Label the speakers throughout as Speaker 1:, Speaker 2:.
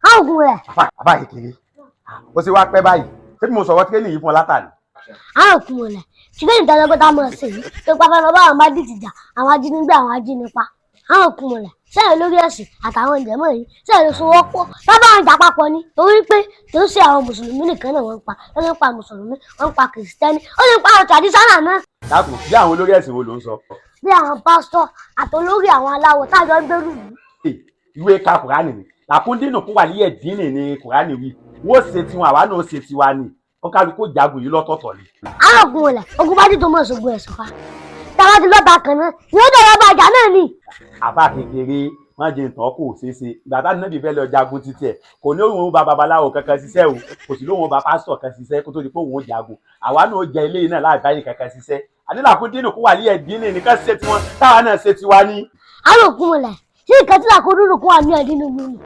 Speaker 1: Àwọn ògùn rẹ̀.
Speaker 2: Àbá kékeré, ó sì wá pẹ́ báyìí. Ṣé bí mo sọ̀rọ̀ tírénì yìí fún ọ látàní?
Speaker 1: Àwọn ògùn rẹ̀. Ṣùgbọ́n ìdánilọ́gbọ́n tá a mọ̀ sí yìí tó pa fẹ́ lọ bá àwọn bandits jà, àwọn ajínigbé, àwọn ajínipa. Àwọn ògùn rẹ̀ sẹ́yìn lórí ẹ̀sìn àtàwọn ìjẹ́mọ̀ yìí sẹ́yìn ló sowọ́ pọ̀ lábá àwọn ìjà papọ̀ ni, torí pé tó ń ṣe àwọn mùsùlùmí nìkan náà wọ́n ń pa. Wọ́n ń pa mùsùlùmí, wọ́n ń pa kìrìsìtẹ́nì, ó lè pa àwọn traditional náà.
Speaker 2: Dákun, bí àwọn olórí ẹ̀sìn wo ló ń sọ?
Speaker 1: Bí àwọn pásítọ̀ àtolórí àwọn aláwọ̀ tájọ ń gbèrú yìí.
Speaker 2: Ìwé ka Kùránì ni làkúndínù kún wà ní ẹ̀dínì ni Kùránì wí. Wọ́n ṣe tiwọn, àwa náà ṣe tiwa ni. Wọ́n kálukú jagun yìí lọ́tọ̀ọ̀tọ̀ ni.
Speaker 1: Àwọn ògùn rẹ̀, ogun bá dìtò mọ̀ ṣògùn ẹ̀sùn fa táwa ti lọ́ta kan náà yóò dọ̀rọ̀ bá ìjà náà ni.
Speaker 2: Àbá kékeré, wọn jẹ nǹkan kò ṣeé ṣe. Ìgbà tá níbi fẹ́ lọ jagun títí ẹ̀, kò ní òun bá babaláwo kankan ṣiṣẹ́ o, kò sì lóun bá pásítọ̀ kan ṣiṣẹ́ kó tó di pé òun ó jagun. Àwa náà ó jẹ ilé náà láì báyìí kankan ṣiṣẹ́. Àdínlàkúndínù kó wà ní ẹ̀dínì nìkan ṣe tiwọn, táwa náà ṣe tiwa ní.
Speaker 1: Àwọn ògùn rẹ̀ sí nǹkan tí làkúndínù kó wà ní ẹ̀dínì wí nù,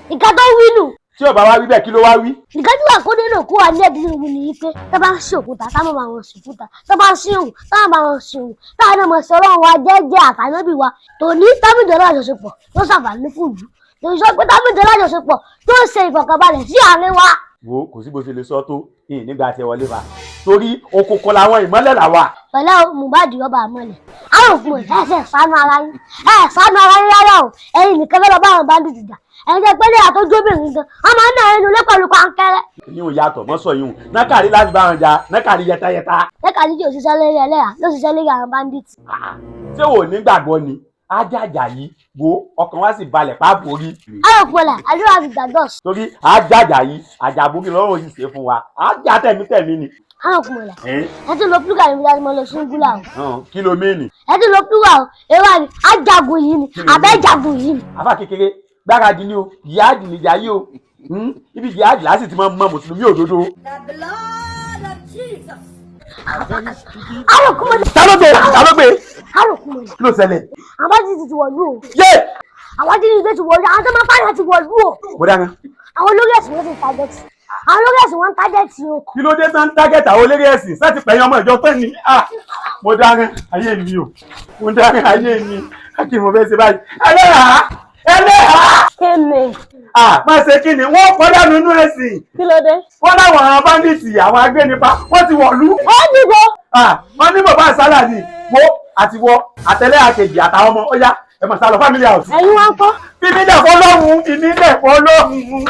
Speaker 1: nǹkan tó wí nù.
Speaker 2: Tí ò bá wá wí bẹ́ẹ̀, kí ló wá wí?
Speaker 1: Nǹkan tí làkúndínù kó wà ní ẹ̀dínì wí ni pé tó bá ń ṣe òkúta, táwọn máa wọn ṣe òkúta, tó bá ń ṣe òun, táwọn máa wọn ṣe òun, táwọn náà mọ̀ sí ọlọ́run wa jẹ́jẹ́ àtànábì wa tòní tábìdì lájọṣepọ̀ tó ṣàǹfààní fún ìlú, lòun sọ pé tábìdì lájọṣepọ̀ tó ṣe ìfọ̀kànbalẹ̀ sí àárín wa.
Speaker 2: Wo, kò sí bó ṣe lè sọ tó yìí nígbà tí ẹ wọlé fa, torí òkùnkùn làwọn, ìmọ́lẹ̀ làwà.
Speaker 1: Pẹ̀lẹ́ Mohbad, ọba àmọ́lẹ̀, àwọn òkú ẹ̀ ṣe ṣàánú ara yín, ẹ̀ ṣàánú ara yín rárá o. Ẹ̀yin nìkan fẹ́ lọ bá àwọn bandit jà, ẹ̀yin tẹ́ pé ní àtọ́jú obìnrin gan, wọ́n máa ń nà ẹnu lé pẹ̀lú pankẹ́rẹ́.
Speaker 2: Yín ò yàtọ̀ mọ́sọ̀ yín o. Nákàrí láti bá wọn jà, nákàrí yẹtayẹta.
Speaker 1: Nákàrí tí ò ṣiṣẹ́ lérí ẹlẹ́yà ló ṣiṣẹ́ lérí àwọn bandit.
Speaker 2: Ṣé wò ní gbàgbọ́ ni ajájà yìí? Wo, ọkàn wa sì balẹ̀ páàpù orí.
Speaker 1: Àwọn òkú ọ̀la àdúrà fi gbàgbọ́.
Speaker 2: Torí ajájà yìí, àjàbókì lọ́rùn sì ṣe fún wa, ajá tẹ̀mítẹ̀mí ni.
Speaker 1: Àwọn òkú ọ̀la ẹ ti lo plural níbi láti mọ lọ singular o.
Speaker 2: Kí ló mẹ́ni?
Speaker 1: Ẹ ti lo plural o, èrò àmì ajagun yìí ni àbẹ́jagun yìí ni.
Speaker 2: Àfa kékeré, gbáradì ni o. Jihadi nìjà yìí o. Ibi jihadi láti ti máa mọ mùsùlùmí òdodo.
Speaker 3: The blood of Jesus.
Speaker 1: Àwọn òkú ọ̀la.
Speaker 2: Ta ló gbé? Ta ló gbé?
Speaker 1: Àwọn òkú ọ̀la.
Speaker 2: Kí ló ṣẹlẹ̀?
Speaker 1: Àwọn bá ti wọ̀lú o.
Speaker 2: Yé!
Speaker 1: Àwọn ajínigbé ti wọ̀lú, àwọn tó máa pààyàn ti wọ̀lú o.
Speaker 2: Mo dáná.
Speaker 1: Àwọn olórí ẹ̀sìn wọn ti target. Àwọn olórí ẹ̀sìn wọn ń target o.
Speaker 2: Kí ló dé tán target àwọn olórí ẹ̀sìn? Sáti pẹ̀yìn ọmọ ìjọ tán ni. Mo dáná ayé mi o, mo dáná ayé mi. Kí mo fẹ́ ṣe báyìí? Ẹlẹ́hàá, ẹlẹ́hàá.
Speaker 3: Kí ni?
Speaker 2: Má ṣe kí ni, wọ́n kọjá nínú ẹ̀sìn.
Speaker 3: Kí ló dé?
Speaker 2: Wọ́n láwọn àwọn bandits, àwọn agbénipa, wọ́n ti wọ̀lú.
Speaker 3: Ó dìbò.
Speaker 2: Wọ́n ní bàbá àsálà ni wo àti wọ àtẹlẹ́ àkejì àtàwọn ọmọ. Ó yá, ẹ mọ̀ sálọ family house.
Speaker 1: Ẹ̀yin wá ń kọ́.
Speaker 2: Fi mí lẹ̀ fọlọ́hún, fi mí lẹ̀ fọlọ́hún.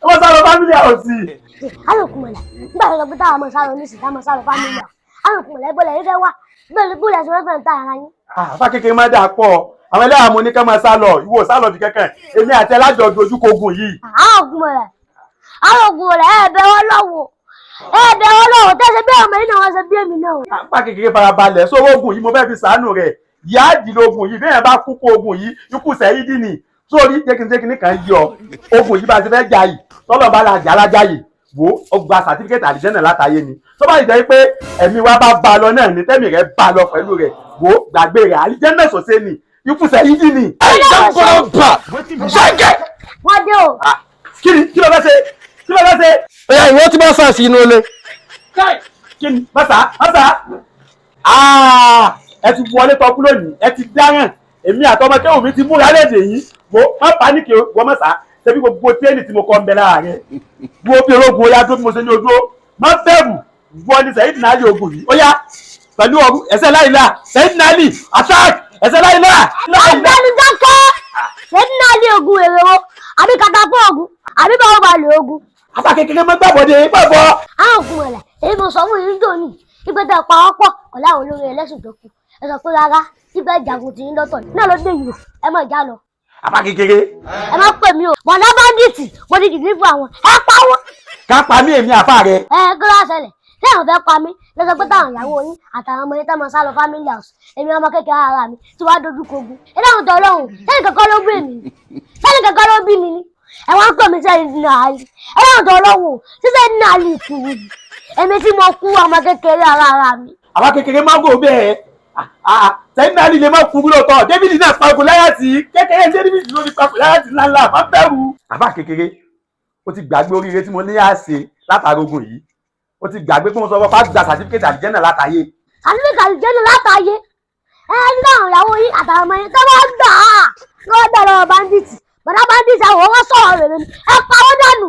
Speaker 2: Ẹ mọ̀ sálọ family house.
Speaker 1: Àwọn òkú mọ̀lá nígbà tó lọ pé táwọn ọmọ sálọ nísìsiyìí, táwọn sálọ family house. Àwọn òkú mọ̀lá, ìbọ̀lẹ̀ yìí fẹ́ wá bóòlù ẹ̀sìn wọ́n fẹ́ ń ta ara yín.
Speaker 2: Àfa kékeré, má dà pọ̀. Àwọn ẹlẹ́yà mo ní ká máa sá lọ, ìwọ sá lọ bí kankan. Èmi àti ẹlájọ dojúkogun yìí.
Speaker 1: Àwọn òkú mọ̀lá, àwọn òkú mọ̀lá, ẹ̀ bẹ̀ wọ́n lọ́wọ́, ẹ̀ bẹ̀ wọ́n lọ́wọ́ tẹ́sẹ̀ bí ọmọ yìí náà wọ́n ṣe bí èmi náà.
Speaker 2: Àfa kékeré, farabalẹ̀ sówó. Ogun yìí, mo fẹ́ fi sàánù rẹ̀. Yáàdì lógun yìí, bẹ́ẹ̀ bá kú kó ogun yìí, ikú sẹ́yìn dì ní sórí jẹ́kìnjẹ́kìn kan yí ọ. Ogun yìí bá ti fẹ́ jà yìí, tọ́lọ̀ bá la jà lájà yìí, wo, ó gba certificate àlìjẹ́nà látàyè ni. Tó bá jẹ́ pé ẹ̀mí wa bá ba lọ náà ni, tẹ́mì rẹ̀ bá lọ pẹ̀lú rẹ̀, wo, gbàgbé rẹ̀, àlìjẹ́nà sọ̀sẹ́ ni, ikú sẹ́yìn dì ní. Ṣẹ́kẹ̀.
Speaker 1: Wọ́n dé o.
Speaker 2: Kí ni? Kí ló fẹ́ ṣe? Kí ló fẹ́ ṣe?
Speaker 4: Ẹ̀yà, ìwọ tí bá sàṣì inú ilé.
Speaker 2: Kí ni? Mọ́sá, mọ́sá, ẹ ti wọlé tọkú lónìí, ẹ ti dáràn. Èmi àtọmọ kéwù mi ti múra léde yìí. Wo, má pánìkì. Wọ́n mọ́sá ṣebí gbogbo tírénì tí mo kọ́ ń bẹ lára rẹ. Wo bí ológun, ó yá tó bí mo ṣe ní ojú ó má bẹ̀rù. Wọ́n ní Saheed Nali ogun yìí, ó yá pẹ̀lú ọdún ẹsẹ̀ láìla. Saheed Nali attack, ẹsẹ̀ láìla.
Speaker 1: Ọ̀gbẹ́ni dákẹ́. Saheed Nali ogun èrè wo? Àbí katapọ̀ ogun? Àbí báwo bá lè ogun?
Speaker 2: Apá kékeré, má gbàbọ̀dé gbàbọ̀.
Speaker 1: Àwọn ògùn ẹ̀lẹ̀ èyí mo sọ fún yín dòní ìgbẹ́ tẹ pa ọ́ pọ̀ pẹ̀lú àwọn olórí ẹlẹ́sìn tó kù, ẹ sọ pé rárá, síbẹ̀ jagun tì í lọ́tọ̀ náà ló dé yìí o. Ẹ má já lọ.
Speaker 2: Apá kékeré.
Speaker 1: Ẹ má pè mí o. Bọ̀dá bandit, mo ti dìde fún àwọn, ẹ pa wọ́n.
Speaker 2: Ká pa mí, èmi àfa rẹ?
Speaker 1: Ẹ kí ló ṣẹlẹ̀? Ṣé àwọn fẹ́ pa mí lọ́sọ pé táwọn ìyàwó yín àtàwọn ọmọ yín táwọn sá lọ family house, èmi ọmọ kékeré ara mi tí wàá dojú kogun? Ẹ dáhùn tó ọlọ́run, sẹ́ni kankan ló bí mi? Sẹ́ni kankan ló bí mi ni ẹ wá ń pè mí sẹ́yìn ní àlè? Ẹ dáhùn tó ọlọ́run, sísẹ́ ní àlè ìkùrù èmi tí mo kú ọmọ kékeré ara mi.
Speaker 2: Àwa kékeré má gò bẹ́ẹ̀. Saheed Nali lè má kú lóòótọ́, David náà pa Gòláyátì kékeré. David ló fi pa Gòláyátì ńláńlá, má bẹ̀rù. Àbá kékeré, ó ti gbàgbé oríire tí mo ní àṣẹ látara ogun yìí. Ó ti gbàgbé pé mo sọ fún ọ gba certificate àlìjẹ́nà látàyè.
Speaker 1: Certificate àlìjẹ́nà látàyè? Ẹ ní àwọn ìyàwó yín àtàwọn ọmọ yín tó bá gbà á lọ́wọ́ dà lọ́wọ́ bandits, bọ̀dá bandits, àwọn wọn sọ̀rọ̀ rẹ̀ ni ẹ pa wọ́n dànù.